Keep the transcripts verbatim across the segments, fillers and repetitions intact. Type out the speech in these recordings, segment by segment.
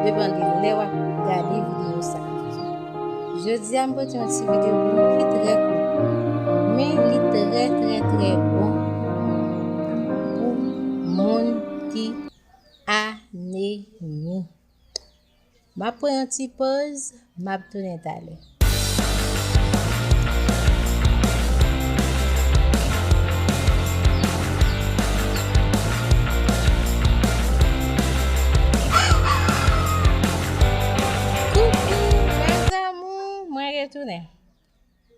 Depann de lè w ap gade videyo sa. Jodi a, m pote yon ti videyo pou nou ki trè kout, men li trè, trè, trè bon pou moun ki anemi. M ap pran yon ti poz, m ap tounen talè. Coucou, mes amours, mwen retounen.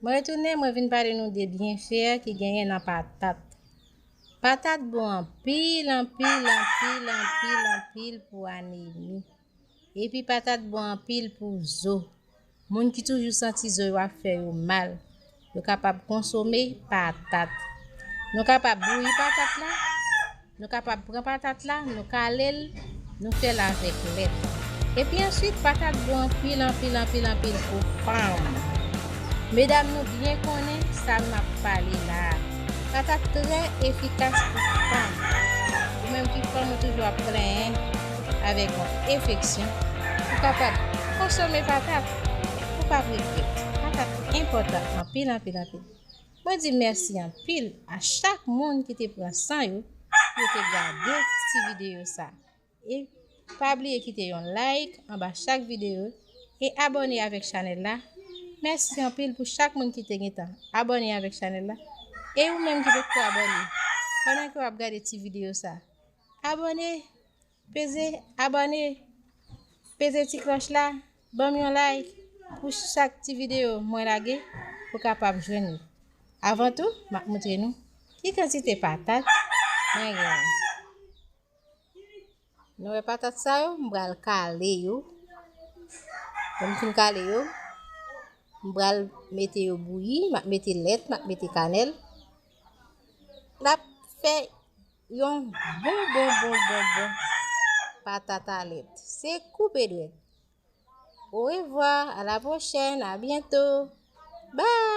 Mwen retounen, mwen vin pale nou de byenfè ki genyen nan patat. Patat bon anpil, anpil, anpil, anpil, anpil pou anemi. Epi patat bon anpil pou zo. Moun ki toujou santi zo yo ap fè yo mal, yo kapab konsome patat. Nou kapab bouyi patat la, nou kapab pran patat la, nou kale l, nou fè l avèk lèt. Epi answit, patat bon anpil, anpil, anpil, anpil pou fanm. Medam, nou byen konnen sa m ap pale la a. Patat trè efikas pou fanm. Ou menm ki fanm, ou toujou ap plenyen avèk yon enfeksyon, ou kapab konsome patat, ou p ap regrèt. Patat enpòtan anpil, anpil, anpil. Mwen di mèsi anpil a chak moun ki te pran san yo pou yo te gade ti videyo sa. E pa bliye kite yon like anba chak videyo e abòne avèk chanèl la. Mèsi anpil pou chak moun ki te gentan abòne avèk chanèl la. E ou menm ki potko abòne, pandan ke w ap gade ti videyo sa, abòne, peze abòne, peze ti klòch la, ban m yon like pou chak ti videyo mwen lage pou w kapab jwenn yo. Avan tou, m ap montre nou ki kantite patat mwen genyen. Nou wè patat sa yo, m pral kale yo. Lè m fin kale yo, m pral mete yo bouyi, m ap mete lèt, m ap mete kanèl. L ap fè yon bon, bon, bon, bon, bon patat a lèt. Se koupe dwèt. Orevwa, a la pwochèn, a byento. Bye!